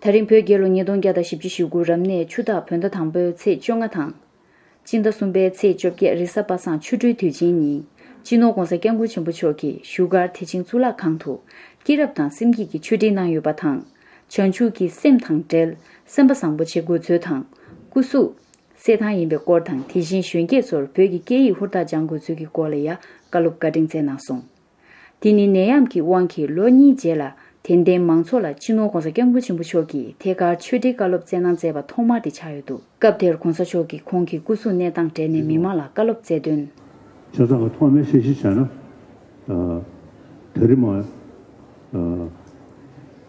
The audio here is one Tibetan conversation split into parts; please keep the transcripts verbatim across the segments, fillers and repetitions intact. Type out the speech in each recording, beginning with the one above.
ད་རིང་བོད་རྒྱལ་ལོ་ཉིས་སྟོང་བརྒྱ་དང་བཞི་བཅུ་ཞེ་དགུ་རབ་གནས་ཆུ་སྟག་བོད་ཟླ་དང་པོའི་ཚེས་བཅོ་ལྔ་དང་། སྤྱི་ཟླ་གསུམ་པའི་ཚེས་བཅོ་བརྒྱད་རེས་གཟའ་པ་སངས་ཆོ་འཕྲུལ་དུས་ཆེན་ཉིན། སྤྱི་ནོར་༧གོང་ས་༧སྐྱབས་མགོན་ཆེན་པོ་མཆོག་གིས་བཞུགས་སྒར་དེ་ཆིང་གཙུག་ལག་ཁང་དུ། སྐྱེས་རབས་དང་སེམས་བསྐྱེད་ཀྱི་ཆོས་ཁྲིད་གནང་ཡོད་པ་དང་། བྱང་ཆུབ་ཀྱི་སེམས་དང་འབྲེལ། སེམས་པ་བཟང་པོ་བྱེད་དགོས་ཚུལ་དང་། སྐུ་གཟུགས། གསལ་ཐང་ཡིན་པའི་སྐོར་དང་། དེ་བཞིན་གཞོན་སྐྱེས་ཚོར་བོད་ཀྱི་སྐད་ཡིག་ཧུར་ཐག་སྦྱང་དགོས་ཚུལ་གྱི་སྐོར་ལ་ཡང་བཀའ་སློབ་བཀའ་དྲིན་སྩལ་གནང་སོང་། དེ་ནི་ནད་ཡམས་ཀྱི་དབང་གིས་ལོ་གཉིས་རྗེས་ལ་དད་ལྡན་མང་ཚོགས་ལ་སྤྱི་ནོར་༧གོང་ས་༧སྐྱབས་མགོན་ཆེན་པོ་མཆོག་གིས་ཐད་ཀར་ཆོས་འབྲེལ་བཀའ་སློབ་སྩལ་གནང་མཛད་པ་ཐོག་མ་དེ་ཆགས་ཡོད་འདུག་སྐབས་དེར་༧གོང་ས་མཆོག་གིས་ཁོང་གི་སྐུ་གཟུགས་གནས་སྟངས་གྲས་ནས་མི་མང་ལ་བཀའ་སློབ་སྩལ་དོན། བྱས་ཙང་ཐོག་མའི་ཤེས་བཞིན་བྱས་ན། ཨ། ད་རེས་མ། ཨ།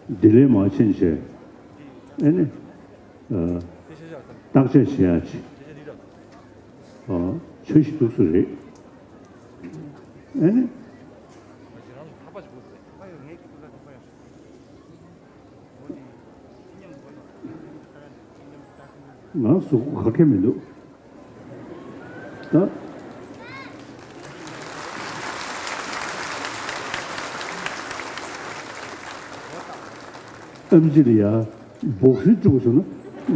ལྡི་ལི་མ་ཕྱིན་བྱས། ཨེ་ནི། ཨ། བརྟག་དཔྱད་བྱེད་ཡ་ཅིག་ཨ། ཆོས་ཞིག་འདུག་སུ་རེད། ཨེ་ནི། ང་གཟུགས་པོ་ག་གེ་མི་འདུག་ད། ཨེམ་ཆི་ལ་ཡ་འབོག་སིལ་བཅུག་སོང་ན་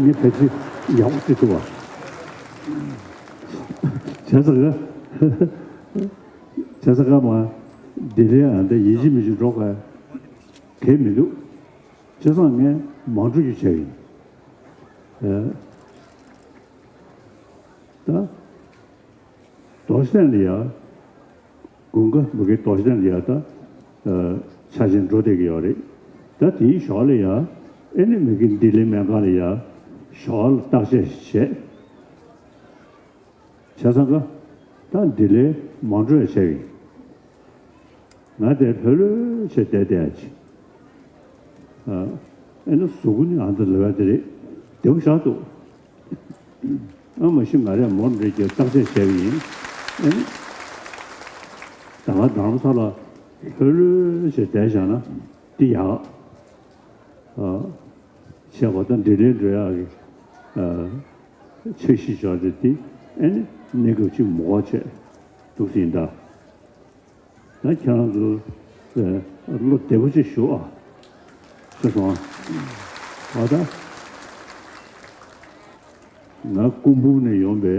ངས་ཕལ་ཆེར་ཡག་པོ་བྱེད་ཐུབ་པ། བྱས་ཙང་ག་བྱས་ཙང་ག་མ་ལྡི་ལི་ཨ་འདི་ཡིན་གཅིག་མིན་གཅིག་འགྲོ་ག་གལ་མི་འདུག་བྱས་ཙང་ངས་མང་སྤྲོད་ཅིག་བྱས་ཡིན། ཨེ། ད། རྡོ་རྗེ་གདན་ལ་ཡ། དགུན་ཁ་མུ་གེ་རྡོ་རྗེ་གདན་ལ་ཡ་ད། ཨ། ཆ་ཆེན་འགྲོ་བསྡད་ཀྱི་ཡོད་རེད། ད་དེའི་ཞོར་ལ་ཡ། ཨེ་ནི་མུ་གེ་ལྡི་ལི་སྨན་ཁང་ལ་ཡ། ཞོར་ལ་བརྟག་དཔྱད་བྱས། བྱས་ཙང་ག་ད་ལྡི་ལི་མ་འགྲོ་ཡ་བྱས་ཡིན། ང་དེ་ལྷོད་ལྷོད་བྱས་བསྡད་བསྡད་ཡ་ཅིག་ཨ། ཨེ་ན་གཟུགས་པོ་ནི་ཨ་འདི་ལབ་ཡ་དེ་རེད། བདེ་པོ་ཞག་འདུག་ཨ་མ་གཞི་ང་རས་མོ་འདྲེ་རྒྱབ་བརྟག་དཔྱད་བྱས་པ་ཡིན། ཨེ་ན། ད་ང་རྡ་རམ་ས་ལ་ལྷོད་ལྷོད་བྱས་བསྡད་བཞག་ན་འདི་ཡག་ཨ། བྱས་པ་དང་འདི་ལས་འགྲོ་ཡག་གི་ཨ། འཆར་གཞི་བཞག་དེ་དེ་ཨེ་ནི་གནས་སྐབས་ཅིག་མོ་བ་བྱས་འདུག་ཟིན་ད། ད་ཁྱེད་རང་ཚོ་བློ་བདེ་པོ་ཅིག་ཞུ་ཨ། ཤེས་སོང་ཨ། ད་ང་སྐུ་འབུམ་ནས་ཡོང་པའི་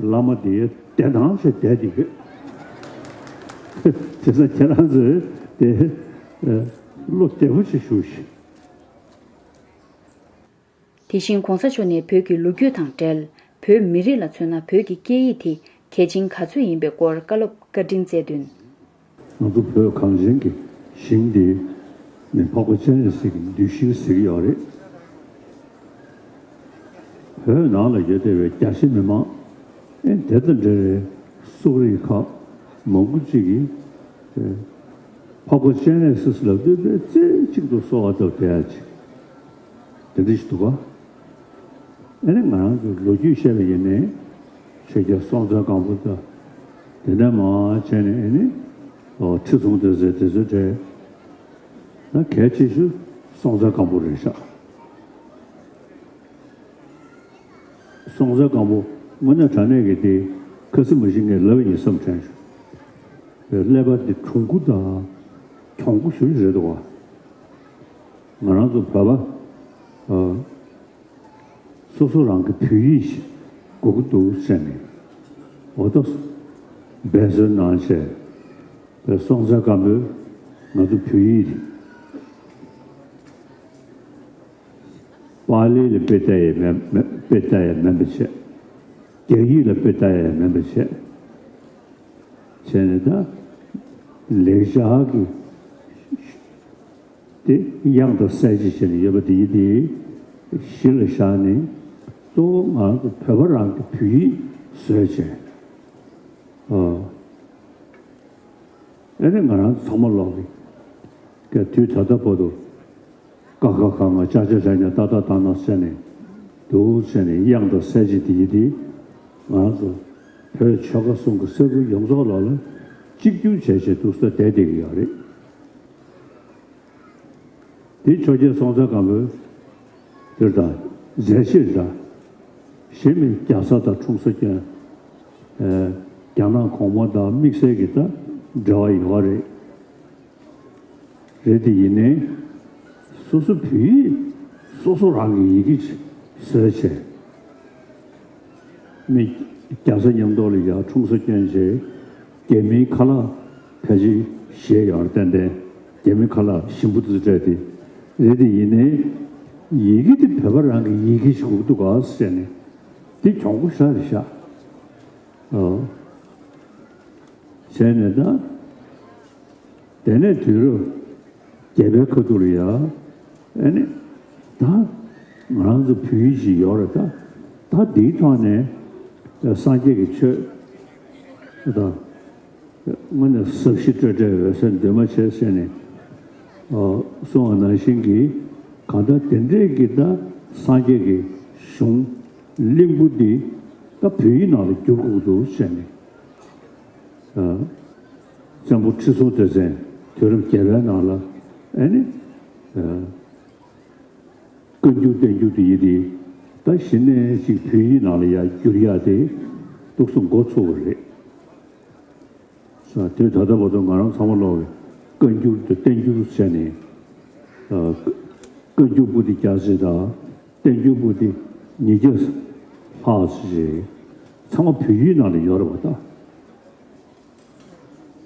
བླ་མ་དེའི་བདེ་ཐང་ཆེ་བསྡད་དེ་ཡོད། དེ་ས་ཁྱེད་རང་ཚོས་དེ་བློ་བདེ་པོ་ཅིག་ཞུ་ཞིག་དེ་བཞིན་༧གོང་ས་མཆོག་ནས་བོད་ཀྱི་ལོ་རྒྱུས་དང་འབྲེལ། བོད་མི་རིགས་ལ་མཚོན་ན་བོད་ཀྱི་སྐད་ཡིག་དེ་གལ་ཆེན་ག་ཚོད་ཡིན་པའི་སྐོར་བཀའ་སློབ་བཀའ་དྲིན་སྩལ་དོན། ང་ཚོ་བོད་གངས་ཅན་གྱི་ཞིང་འདི་ནི་འཕགས་པ་སྤྱན་རས་གཟིགས་ཀྱི་གདུལ་ཞིང་ཟེར་གྱི་ཡོད་རེད། བོད་ནང་ལ་ཡོད་བསྡད་པའི་རྒྱ་ཆེ་མི་མང་ཨེ་དེ་དང་འབྲེལ་བའི་གསོ་རིག་ཁག་མང་པོ་ཅིག་གིས་འཕགས་པ་སྤྱན་རས་གཟིགས་ལ་བསྟོད་པའི་རྩེ་གཅིག་ཏུ་གསོལ་བ་བཏབ་བསྡད་ཡ་ཅིག་དེ་འདྲ་ཞིག་འདུག་ག་ཨ་ནི་ང་རང་ཚོའི་ལོ་རྒྱུས་བཤད་པ་ཡིན་ནའི། ཆོས་རྒྱལ་སྲོང་བཙན་སྒམ་པོ་དང་། དེ་ནས་མར་བྱས་ནས་ཨ་ནི། ཁྲི་སྲོང་ལྡེ་བཙན་དེ་ཚོའི་གྲས། ད་གལ་ཆེ་ཤོས་སྲོང་བཙན་སྒམ་པོ་རེད་ཤག་སྲོང་བཙན་སྒམ་པོ་དངོས་གནས་དྲང་གནས་ཀྱི་དེ་ཁ་སི་མ་ཤི་ངས་ལབ་ཡིན་བསམ་དྲན་བྱུང་། ཀླད་པ་འདི་གྲུང་པོ་དང་གྱོང་པོ་ཞེ་པོ་རེད་འདུག་བ། ང་རང་ཚོ་བོད་པ། ཨ། སོ་སོ་རང་གི་བོད་ཡིག་ཞིག་དགོས་ཀྱི་འདུག་ཟེར་ནས། འོ་ད་འབད་བརྩོན་གནང་བྱས། སྲོང་བཙན་སྒམ་པོས་ང་ཚོ་བོད་ཡིག་པཱ་ལི་ལ་དཔེ་ལྟ་ཡས་མེད་མེད་དཔེ་ལྟ་ཡས་མེད་པ་བྱས། རྒྱ་ཡིག་ལ་དཔེ་ལྟ་ཡས་མེད་པ་བྱས། བྱས་ནས་ད་ལེགས་སྦྱར་གྱི། དེ་དབྱངས་དང་གསལ་བྱེད་བྱས་ནས་ཡོད་པ་དེ་ཡིན་ཏེ། གཞི་ལ་བཞག་ནས་གཙོ་བོ་ང་ཚོ་བོད་པ་རང་གི་བོད་ཡིག་བཟོས་བྱས། ཨ་ནི་ང་རང་ཚང་མ་ལོག་གི་དུས་ད་ལྟ་བར་དུ་ཀ་ཁ་ག་ང་ཅ་ཆ་ཇ་ཉ་ཏ་ཏ་ད་ན་བྱས་ནས་འདུག་བྱས་ནས་དབྱངས་དང་གསལ་བྱེད་དེ་ཡིན་ཏེ། ང་ཚོ་བོད་ཆོལ་ཁ་གསུམ་གྱི་ས་ཁུལ་ཡོངས་རྫོགས་ལོག་ལ་གཅིག་གྱུར་བྱས་བྱས་འདུག་ས་བསྡད་བསྡད་ཀྱི་ཡོད་རེད། དེ་ཆོས་རྒྱལ་སྲོང་བཙན་སྒམ་པོས་དེར་དང་མཛད་རྗེས་དང་། གཞན་མི་རྒྱ་བཟའ་དང་འཁྲུངས་ས་ཀྱང་། ཨ། རྒྱ་ནག་གོང་མ་དང་དམིགས་བསལ་གྱི་ད་འབྲེལ་བ་ཡོད་རེད། རེད་དེ་ཡིན་ནའི། སོ་སོ་བོད་ཡིག་ སོ་སོ་རང་གི་ཡི་གེ་བཟོས་བྱས། མི་རྒྱ་བཟའ་མཉམ་དུ་ལ་ཡར་འཁྲུངས་ས་བསྐྱོན་བྱས། རྒྱ་མིའི་ཁ་ལག་ཕལ་ཆེར་བཞེས་ཡོད་རེད། ཏན་ཏན་རྒྱ་མིའི་ཁ་ལག་ཞིམ་པོ་དེ་ཚོ་སྤྲད་དེ་རེད། དེ་ཡིན་ནའི་ཡི་གེ་དེ་བོད་པ་རང་གི་ཡི་གེ་ཞིག་འདུག་ག་ཟེར་ནས་དེ་གྱོང་པོ་ཤ་རེད་ཤག་ཨོ། བྱས་ནས་ད། དེ་ནས་དུས་རབས་བརྒྱད་པའི་ཁ་ཐུག་ལ་ཡ། ཨེ་ནི། ད། ང་རང་ཚོ་བོད་ཡིག་ཅིག་ཡོད་རེད་ད། ད་འདིའི་ཐོག་ནས། སངས་རྒྱས་ཀྱི་ཆོས། ད། དངོས་གནས་ཟབ་ཞི་སྤྲོས་བྲལ་འོད་གསལ་འདུས་མ་བྱས་ཟེར་ནས། ཨ། གསུངས་པ་ནང་བཞིན་གྱི། གང་ལྟར་དེ་འདྲས་ཀྱི་ད་སངས་རྒྱས་ཀྱི་གཞུང་། གླིང་བུ་འདི་ད་བོད་ཡིག་ནང་ལ་བསྒྱུར་དགོས་འདུག་ཟེར་ནས། ཨ། བཙན་པོ་ཁྲི་སྲོང་ལྡེ་བཙན་དུས་རབས་བརྒྱད་པའི་ནང་ལ་ཨེ་ནི། ཨ། བཀའ་འགྱུར་བསྟན་འགྱུར་དེ་ཡིན་ཏེ། ད་གཞི་ནས་ཅིག་བོད་ཡིག་ནང་ལ་ཡར་བསྒྱུར་ཡག་དེ་ཏོག་ཙམ་འགོ་ཚུགས་པ་རེད། ས་དུས་ད་ལྟ་བར་དུ་ང་རང་ཚང་མ་ཀློག་གི། བཀའ་འགྱུར་དང་བསྟན་འགྱུར་བྱས་ནས། ཨ། བཀའ་འགྱུར་པོ་ཏི་བརྒྱ་ཙམ་དང་བསྟན་འགྱུར་པོ་ཏི་ཉིས་བརྒྱ་ལྷག་ཙམ་ཞིག་ཚང་མ་བོད་ཡིག་ནང་ལ་ཡོད་རེད་པ་ད།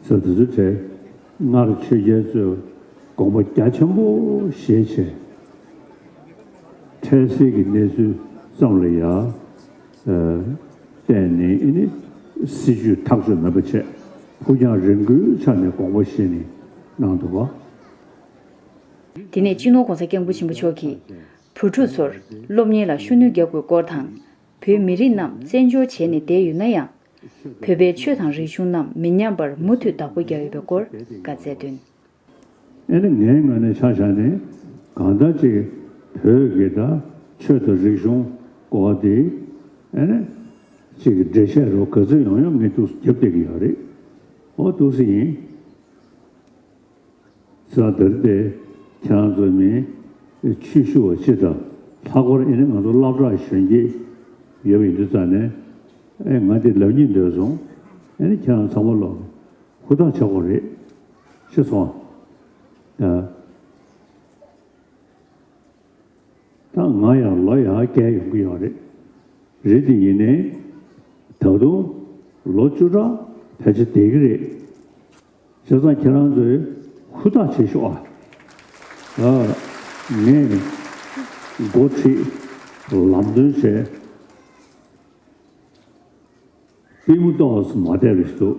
ས་དེ་ཚོ་གྲས་སྔར་ཆོས་རྒྱལ་ཚོས་དགོངས་པ་རྒྱ་ཆེན་པོ་བཞེས་བྱས། འཕྲལ་སེལ་གྱི་གནས་ཚུལ་ཙམ་ལ་ཡ། ཨ། བརྟེན་ནས་ཨེ་ནི་སྲིད་བྱུས་ཐག་གཅོད་མེད་པ་བྱས། ཕུགས་རྒྱང་རིང་པོའི་ཆ་ནས་དགོངས་པ་བཞེས་ནས་གནང་འདུག་པ། དེ་ནས་སྤྱི་ནོར་༸གོང་ས་༸སྐྱབས་མགོན་ཆེན་པོ་མཆོག་གིས་བོད་ཕྲུག་ཚོར་སློབ་གཉེར་ལ་ཤུགས་སྣོན་རྒྱག་དགོས་སྐོར་དང་། བོད་མི་རིགས་རྣམས་བཙན་བྱོལ་བྱས་ནས་བསྡད་ཡོད་ན་ཡང་། བོད་པའི་ཆོས་དང་རིག་གཞུང་རྣམས་མི་ཉམས་པར་མུ་མཐུད་བདག་པོ་རྒྱག་ཡོད་པའི་སྐོར་བཀའ་སྩལ་དོན། ཨེ་ནི་ངའི་ངོས་ནས་ཆ་བཞག་ནས་གང་ལྟར་ཅིག་བོད་ཀྱི་ད་ཆོས་དང་རིག་གཞུང་སྐོར་དེ་ཨེ་ནི་ཅིག་འགྲེལ་བཤད་རོ་ག་ཚོད་ཡོང་ཡོང་ངས་འདུག་རྒྱབ་བསྡད་ཀྱི་ཡོད་རེད། ཨོ་འདུག་སེ་ཡིན། ས་དེར་དེ་ཁྱེད་རང་ཚོ་མི་ཆོས་ཞུ་བ་སྤྱི་དང་ལྷག་པར་ཨེ་ནི་ང་ཚོ་སློབ་གྲྭ་གཞོན་སྐྱེས་ཡོད་པ་ཡིན་དུས་ཙང་ནས་ཨེ་ང་འདི་ལབ་སྙིང་འདོད་སོང་། ཨེ་ནི་ཁྱེད་རང་ཚང་མ་ལོ་ཧུར་ཐག་བྱེད་དགོས་རེད། ཤེས་སོང་ཨ། ད་ང་ཡང་ལོ་ཡར་བསྐྱལ་ཡོང་གི་ཡོད་རེད། རེད་དེ་ཡིན་ནའི་ད་དུང་ལོ་བཅུ་ཕྲག་ཕལ་ཆེར་བསྡད་ཀྱི་རེད། བྱས་ཙང་ཁྱེད་རང་ཚོས་ཧུར་ཐག་བྱེད་ཤོག་ཨ། ཨ། ངས་འགོ་ཁྲིད་ལམ་སྟོན་བྱས། པུས་མོ་ཏོག་ཙམ་མ་བསྡད་པ་ཞིག་འདུག་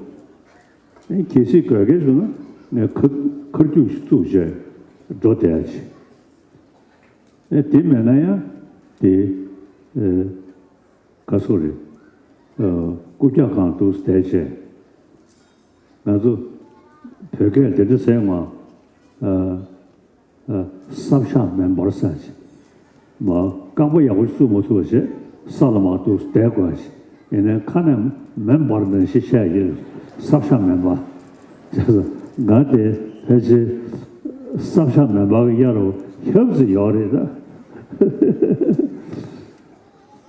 ཨེ་གལ་སྲིད་དགོས་གལ་བྱུང་ན་ངས་ཁ་ཁར་རྒྱུག་ཞིག་བཙུགས་བྱས་འགྲོ་བསྡད་ཡ་ཅིག་ཨེ་དེ་མེད་ན་ཡང་དེ་ཨེ་ག་སོ་རེད། ཨ། རྐུབ་བཀྱག་སྒང་འདུག་བསྡད་བྱས། ང་ཚོ་བོད་སྐད་དེ་འདྲ་ཟེར་མ། ཨ། ཨ། སྲབ་ཤག་མེ་འབར་ཟེར་ཅིག་མ་རྐང་པ་ཡག་པོ་བཙུགས་མ་ཐུབ་པ་བྱས་ས་ལ་མར་འདུག་བསྡད་དགོས་ཅིག་ཡིན་ནའི་ཁ་ནས་མེ་འབར་ནང་བཞིན་བཤད་ཀྱི་རེད། སྲབ་ཤག་མེ་འབར། ང་དེ་ཕལ་ཆེར་སྲབ་ཤག་མེ་འབར་གྱི་གཡའ་རུ་ཧབ་ཙམ་ཡོད་རེད་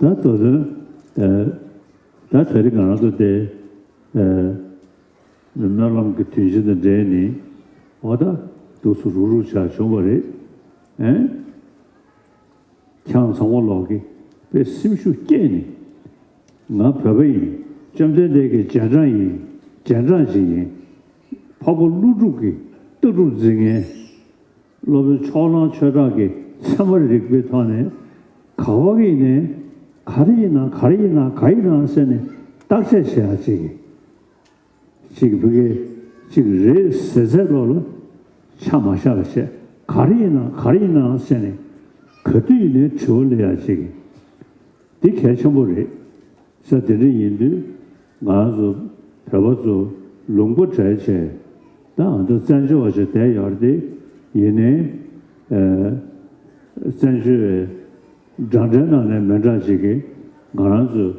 ད། ད་དོ་དོན། ཨ། ད་དེ་རིང་ང་རང་ཚོ་དེ། ཨ། སྨོན་ལམ་གྱི་དོན་ཆེན་དང་འབྲེལ་ནས་འོ་ད་འདུག་སེ་རུག་རུག་བྱས་བྱུང་བ་རེད། ཨེ། ཁྱེད་རང་ཚང་མ་ལོག་གི་དཔེ་སེམས་ཤུགས་བསྐྱེད་ནས་ང་བོད་པ་ཡིན། བཅོམ་ལྡན་འདས་ཀྱི་རྗེས་འབྲང་ཡིན། རྗེས་འབྲང་ཞིག་ཡིན། འཕགས་པ་ཀླུ་སྒྲུབ་ཀྱི་ལྟ་གྲུབ་འཛིན་མཁན། སློབ་དཔོན་ཕྱོགས་གླང་ཆོས་གྲགས་ཀྱི་ཚད་མ་རིག་པའི་ཐོག་ནས་ག་བ་ཡིན་ནའི་ག་རེ་ཡིན་ན་ག་རེ་ཡིན་ན་ག་ཡིན་ན་ཟེར་ནས་བརྟག་དཔྱད་བྱེད་ཡ་ཅིག་ཅིག་བུ་གའི་ཅིག་རེད་ཟེར་ཚད་ལོག་ལ་ཆ་མ་བཞག་པ་བྱས་ག་རེ་ཡིན་ན་ག་རེ་ཡིན་ན་ཟེར་ནས་ག་དུས་ཡིན་ནའི་དྲི་བ་སླེབས་ཡ་ཅིག་འདི་གལ་ཆེན་པོ་རེད། ས་དེ་འདྲ་ཡིན་དུས་ང་རང་ཚོ་བོད་པ་ཚོ་ལུང་པ་བྲལ་བྱས་ད་ཨ་ད་བཙན་བྱོལ་བ་ཞིག་བསྡད་ཡོད་རེད་དེ་ཡིན་ནའི་ཨ་བཙན་བྱོལ་བའི་འདྲ་འདྲའི་ནང་ནས་མི་འདྲ་ཞིག་གིས་ང་རང་ཚོའི་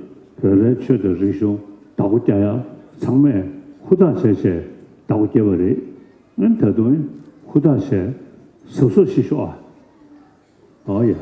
བོད་པའི་ཆོས་དང་རིག་གཞུང་བདག་པོ་རྒྱག་ཡ་ཚང་མས་ཧུར་ཐག་བྱས་བྱས་བདག་པོ་རྒྱབ་པ་རེད། ཨ་ནི་ད་དུང་ཧུར་ཐག་བྱས་གཟབ་གཟབ་བྱེད་ཤོག་ཨ། ཨོ་ཡ།